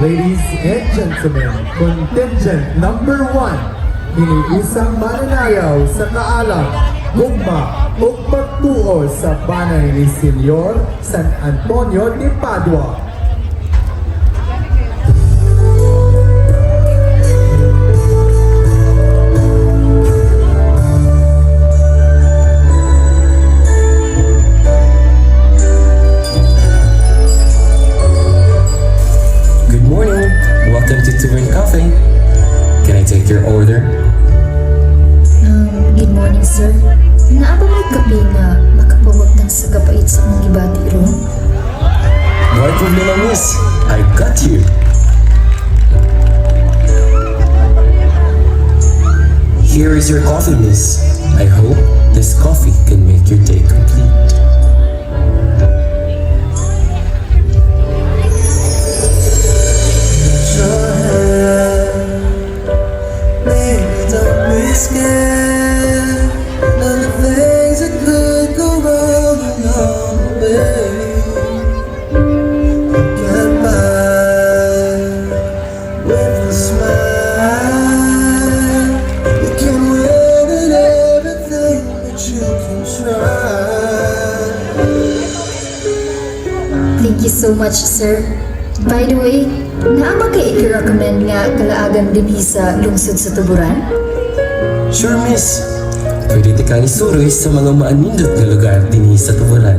Ladies and gentlemen, contingent number 1, iniisang mananayaw sa kaalam, gugma ug pagtuo sa banay ni Senyor San Antonio de Padua. Good morning. Welcome to Tuburan Cafe. Can I take your order? Good morning, sir. Naa ba mo'y kape nga makapawagtang sa kapait sa akong gibati ron? No problema, miss. I got you. Here is your coffee, miss. I hope this coffee can make your day complete. Your hand. Baby, don't be scared of the things that could go wrong along the way. You get by with a smile. You can win at everything that you can try. Thank you so much, sir. By the way, naa ba kay i-recommend nga kalaagan dinhi sa lungsod sa Tuburan? Sure, miss. Pwede ta ka nisuroy sa mga maanindot nga lugar dinhi sa Tuburan.